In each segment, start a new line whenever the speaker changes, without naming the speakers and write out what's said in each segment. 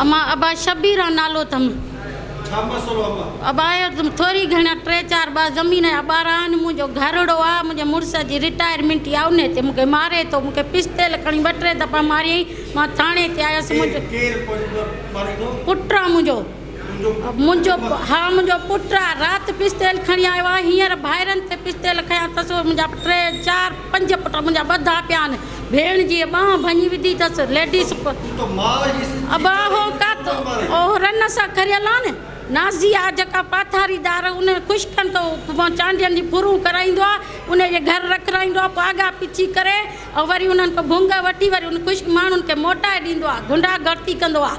امان ابا شبير آ نالو اٿم.
ڇا مسئلو امان؟
ابا اهو ٿوري گهڻا ٽي چار ٻه زمين جا ٻارا آهن منهنجو گهرڙو آ منهنجي مڙس جي رٽائرمينٽ آ انهي تي مونکي ماري ٿو مونکي پستيل کڻي ٻه ٽي دفعا ماريائين مان ٿاڻي تي آيس منهنجو
ڪير ماري ٿو؟
پٽ آ منهنجو منهنجو ها منهنجو پٽ آ رات پستيل کڻي آيو آ هينئر ڀائرن تي پستيل کنيا اٿس منهنجا ٽي چار پنج پٽ منهنجا ٻڌا پيا آهن ڀيڻ جي ٻانهن ڀڃي وڌي اٿس ليڊيز ابا هو ڪات او رن سان کريل آ نه نازي آ جيڪا پاٿاريدار ان خشڪن تو چانڊين جي ڦرون ڪرائيندو آ ان جي گهر رکرائيندو آ پوء آڳا پڇي ڪري ۽ وري انهن کان ڀونگ وٺي وري ان خشڪ ماڻهن کي موٽائي ڏيندو آ گنڊا گردي ڪندو آ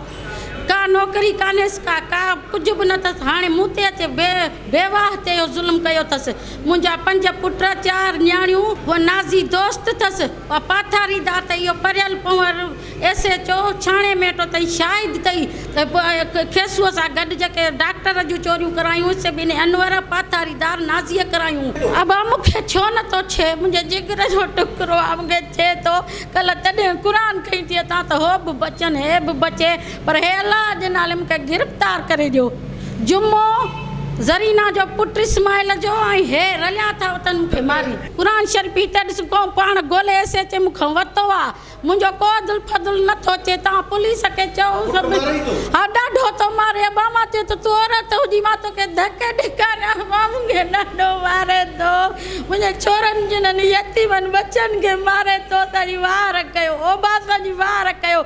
ڪا نوڪري ڪانهيس ڪا ڪا ڪجهه به نه اٿس هاڻي مون تي اچي بي بيواهه تي اهو ظلم ڪيو اٿس منهنجا پنج پٽ چار نياڻيون اها نازي دوست اٿس اها پاٿاريدار ته اهو پريل پنهور ايس ايڇ او ڇاڻي ۾ ويٺو اٿئي شاهد اٿئي ته کيسوء سان گڏ جيڪي ڊاڪٽر جون چوريون ڪرايون سي به انهي انور پاٿاريدار نازيء ڪرايون. ابا مون کي ڇو نه ٿو ڇهي منهنجي جگر جو ٽڪرو آ مون کي ڇهي ٿو ڪلهه تڏهن قرآن کڻي ٿي اٿان ته هو به بچن هي به بچي پر هي الله جي نالي مون کي گرفتار ڪري ڏيو. جمعو زرينا جو پٽ اسماعيل جو ۽ هي رليا ٿا وتن مون کي مارين. قرآن شريف هتي ڏس ڪو پاڻ ڳولي ايس ايڇ اي مون کان ورتو آ منهنجو ڪو عدل فضل نه ٿو اچي توهان پوليس کي چئو سڀ ها ڏاڍو ٿو ماري ابا مان چيو ته تون عورت هجين مان توکي ڌڪ ڏيکاريان ها مون کي ڏاڍو ماري ٿو منهنجي ڇورن جنن يتيمن ٻچن کي ماري ٿو اسان جي واهر ڪيو اوبا اسان جي واهر ڪيو.